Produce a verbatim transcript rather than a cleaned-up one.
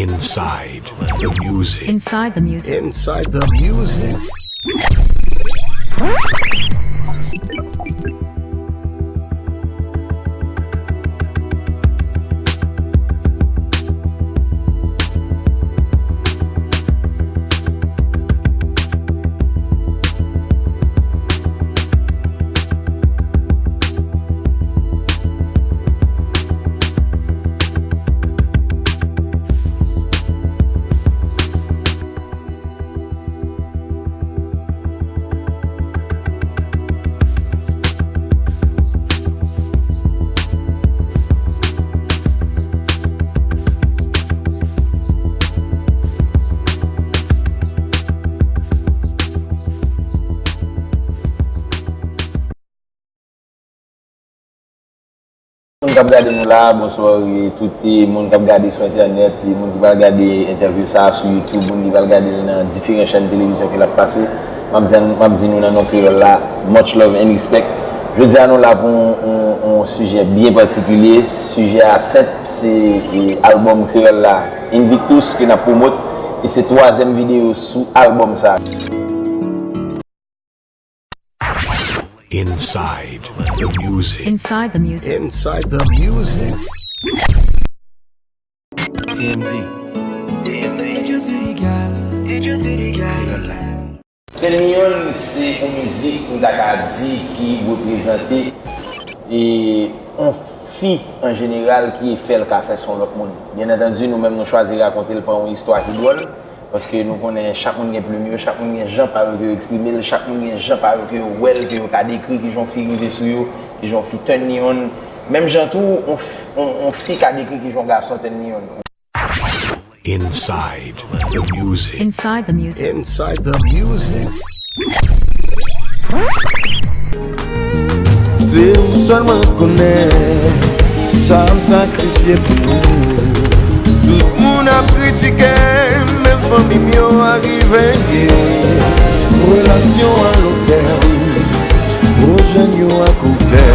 Inside the music. Inside the music. Inside the music. Moun k ap gade nou la, bonswa, e tout, e, moun k ap gade sou entènèt, e moun ki pral gade entèvyou sa a sou YouTube, moun ki pral gade l nan diferan chèn televizyon ke l ap pase. M ap di, m ap di nou nan non kreyòl la, much love and respect. Jodi a nou la pou yon, yon, yon sijè byen patikilye. Sijè a senp, se, e, albòm kreyòl la, Invictus, ke n ap pwomot, e se twazyèm videyo sou albòm sa a. Inside the music. Inside the music. Inside the music. T M D. T M D. Kreyòl la. Tèl Miyòn se yon mizik, nou ta ka di, ki reprezante, e, yon fi an jeneral ki fè l ka fè son lòt moun. Byen antandi, nou menm nou chwazi rakonte l pa yon istwa ki dwòl. Paske nou konnen chak moun gen plim yo, chak moun gen jan pa yo ke yo eksprime l, chak moun gen jan pa yo ke yo wè l, ke yo ka dekri kijan yon fi rive sou yo, kijan yon fi turn me on. Menm jan tou, yon f-, yon, yon fi ka dekri kijan yon gason turn me on. Inside the music. Inside the music. Inside the music. Se ou sèlman konnen sa m sakrifye pou ou. Tout moun ap kritike m, menm fanmi m yo a rive nye. Relasyon a long tèm, pwojè n yo a kout tèm.